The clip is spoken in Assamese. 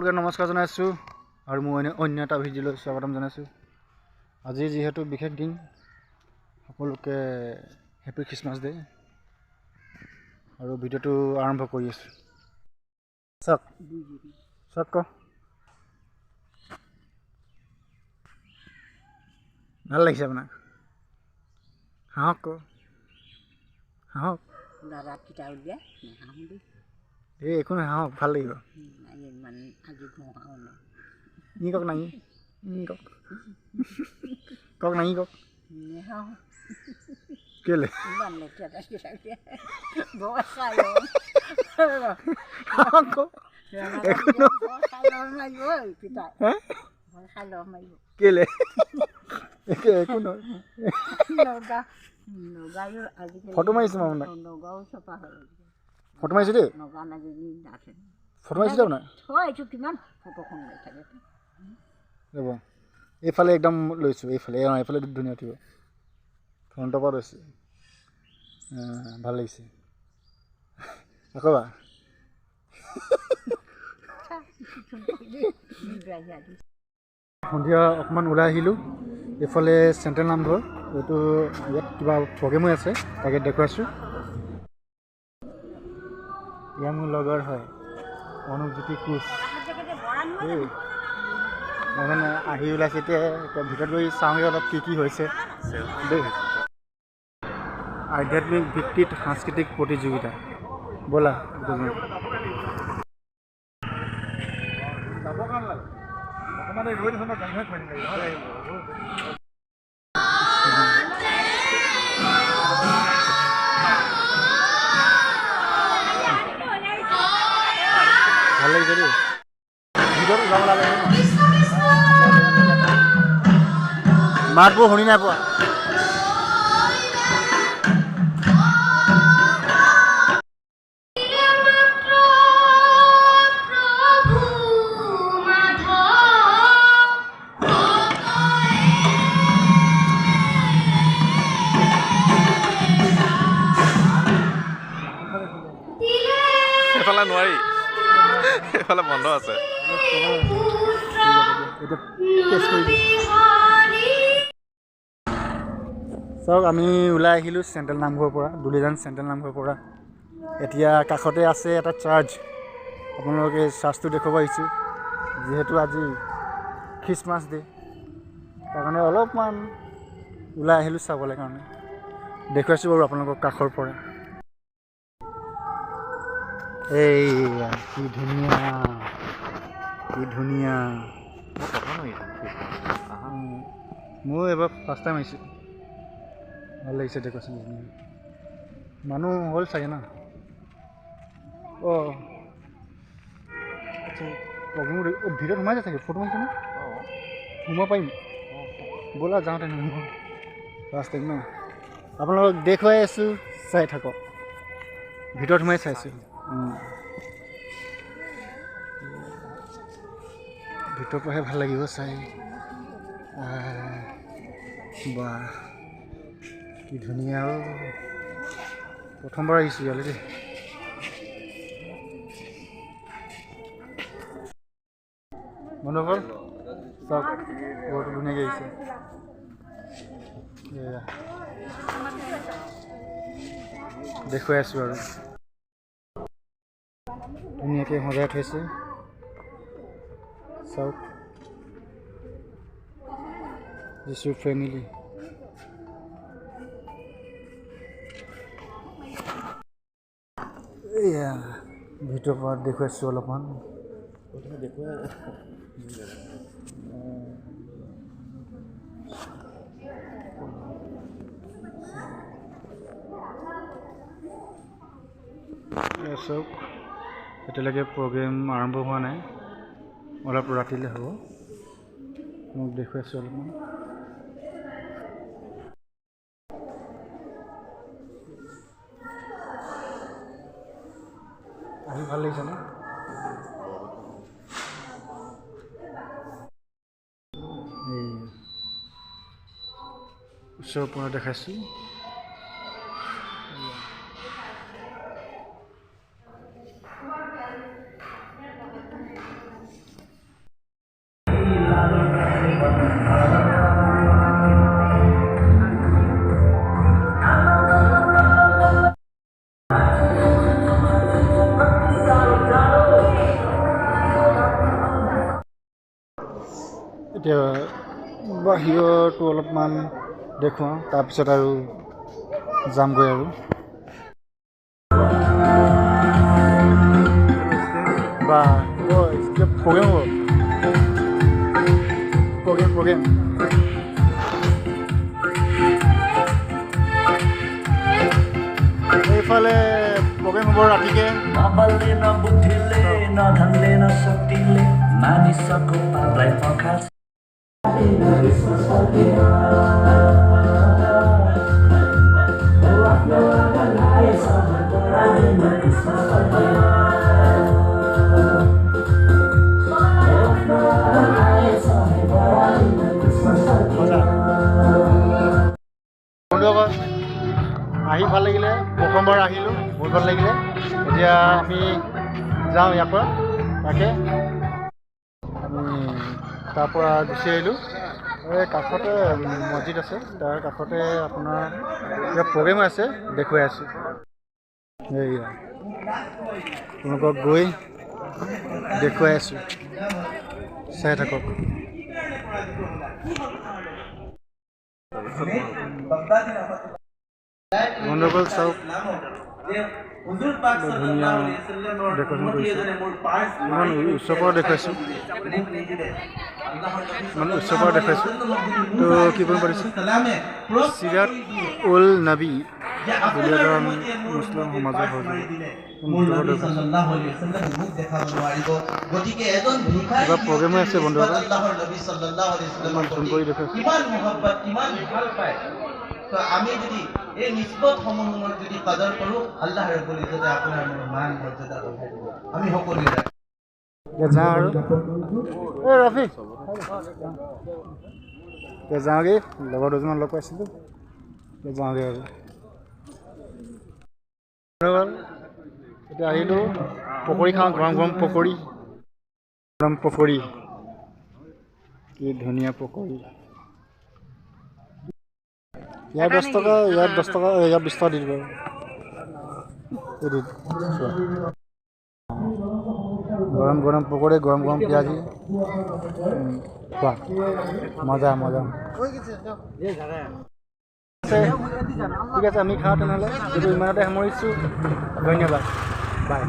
সকলোকে নমস্কাৰ জনাইছোঁ আৰু মোৰ অন্য এটা ভিডিঅ'লৈ স্বাগতম জনাইছোঁ। আজি যিহেতু বিশেষ দিন, সকলোকে হেপী খ্ৰীষ্টমাছ ডে। আৰু ভিডিঅ'টো আৰম্ভ কৰি আছোঁ। চাওক চাওক ক ভাল লাগিছে আপোনাক? হাঁহক ক, হাঁহক। এই একো নহয়, হাঁহক ভাল লাগিব। ই কওক নাঙি, ই কওক, কওক নাঙি কওক। কেলে কেলে একো নহয়। ফটো মাৰিছোঁ মই আপোনাক, ফটো মাৰিছোঁ দেই, ফটো মাৰিছোঁ আপোনাক। ৰ'ব, এইফালে একদম লৈছোঁ, এইফালে অঁ, এইফালে ধুনীয়া উঠিব। ফ্ৰণ্টৰ পৰা লৈছোঁ, ভাল লাগিছে। আকৌ বা সন্ধিয়া অকণমান ওলাই আহিলোঁ। এইফালে চেণ্ট্ৰেল নামঘৰ, এইটো ইয়াত কিবা প্ৰগ্ৰেম হৈ আছে, তাকে দেখুৱাইছোঁ। ইয়াৰ মোৰ লগৰ হয় অনুপজ্যোতি কোচ। দেই মানে আহি ওলাইছে এতিয়া, ভিতৰত গৈ চাওঁগৈ অলপ কি কি হৈছে দেই। আধ্যাত্মিক ভিত্তিত সাংস্কৃতিক প্ৰতিযোগিতা, ব'লা ভাল লাগিছে দেই। ভিতৰত ওলাব লাগে, মাতবোৰ শুনি নাই পোৱা। এইফালে নোৱাৰি, এইফালে বন্ধ আছে। চাওক, আমি ওলাই আহিলোঁ চেণ্ট্ৰেল নামঘৰৰ পৰা, দুলীয়াজান চেণ্ট্ৰেল নামঘৰৰ পৰা। এতিয়া কাষতে আছে এটা চাৰ্চ, আপোনালোকে চাৰ্চটো দেখুৱাব আহিছোঁ। যিহেতু আজি খ্ৰীষ্টমাছ ডে, তাৰ কাৰণে অলপমান ওলাই আহিলোঁ চাবলৈ কাৰণে। দেখুৱাইছোঁ বাৰু আপোনালোকক কাষৰ পৰা। এইয়া কি ধুনীয়া, কি ধুনীয়া। ময়ো এবাৰ ফাৰ্ষ্ট টাইম আহিছোঁ, ভাল লাগিছে দেখুৱাচোন। ধুনীয়া মানুহ হ'ল চাগে ন? অঁ আচ্ছা, প্ৰগ্ৰেম অঁ ভিতৰত সোমাই যায় চাগে। ফটো মাৰিছে ন? সোমাব পাৰিম? ব'লা যাওঁ তেনেহ'লে। ফাৰ্ষ্ট টাইম ন, আপোনালোকক দেখুৱাই আছোঁ, চাই থাকক। ভিতৰত সোমাই চাইছোঁ। ভিতৰৰ পৰাহে ভাল লাগিব চাই। বাহ কি ধুনীয়া। প্ৰথমবাৰ আহিছোঁ ইয়ালৈ দেই। বন্ধুসকল চাওক, বহুত ধুনীয়াকৈ আহিছে। এয়া দেখুৱাই আছোঁ আৰু ধুনীয়াকৈ সজাই থৈছে। চাওক, যিচুৰ ফেমিলি। এয়া ভিতৰৰ পৰা দেখুৱাইছোঁ অলপমান। চাওক, এতিয়ালৈকে প্ৰগ্ৰেম আৰম্ভ হোৱা নাই, অলপ ৰাতিলৈ হ'ব। মোক দেখুৱাইছোঁ অলপমান। আহি ভাল লাগিছে ন? এই ওচৰৰ পৰা দেখাইছোঁ। এতিয়া বাহিৰতো অলপমান দেখুৱাওঁ, তাৰপিছত আৰু যামগৈ আৰু। বা প্ৰগ্ৰেম হ'ব, প্ৰগ্ৰেম প্ৰগ্ৰেম। এইফালে প্ৰগ্ৰেম হ'ব ৰাতিকে। আহি ভাল লাগিলে, প্ৰথমবাৰ আহিলোঁ, বহুত ভাল লাগিলে। এতিয়া আমি যাওঁ ইয়াৰ পৰা, তাকে আমি তাৰ পৰা গুচি আহিলোঁ। এই কাষতে মছজিদ আছে, তাৰ কাষতে আপোনাৰ কিবা প্ৰগ্ৰেম আছে, দেখুৱাই আছোঁ। এইয়া আপোনালোকক গৈ দেখুৱাই আছোঁ, চাই থাকক। বন্ধুসকল চাওক, ধুনীয়া ডেক'ৰেশ্যন কৰিছে। ইমান ওচৰৰ পৰা দেখুৱাইছোঁ, ইমান ওচৰৰ পৰা দেখুৱাইছোঁ। তো কি বুলি পাতিছে, চিৰাত উল নবী বুলি এজন মুছলিম সমাজৰ কিবা প্ৰগ্ৰেম হৈ আছে বন্ধুসকল, ইমান জুম কৰি দেখুৱাইছোঁ। তো আমি যদি এই নিসবত সমূহৰ যদি কদৰ কৰোঁ, আল্লাহ ৰব্বুল ইজ্জতে আপোনাৰ মোৰ মান মৰ্যাদা বঢ়াই দিব। আমি সকলোৱে যাওঁ আৰু। এই ৰফি, এতিয়া যাওঁগৈ, লগৰ দুজনমান লগ পাইছিলোঁ, এতিয়া যাওঁগৈ আৰু। এতিয়া আহিলোঁ, পকৰি খাওঁ, গৰম গৰম পকৰি, গৰম পকৰি, কি ধুনীয়া পকৰি। ইয়াত 10 টকা, ইয়াত 10 টকা, ইয়াত 20 টকা দি দিব। গৰম গৰম পকৰি, গৰম গৰম পিঁয়াজি, খোৱা মজা মজা। ঠিক আছে, আমি খাওঁ তেনেহ'লে। ইমানতে সামৰিছোঁ, ধন্যবাদ, বাই।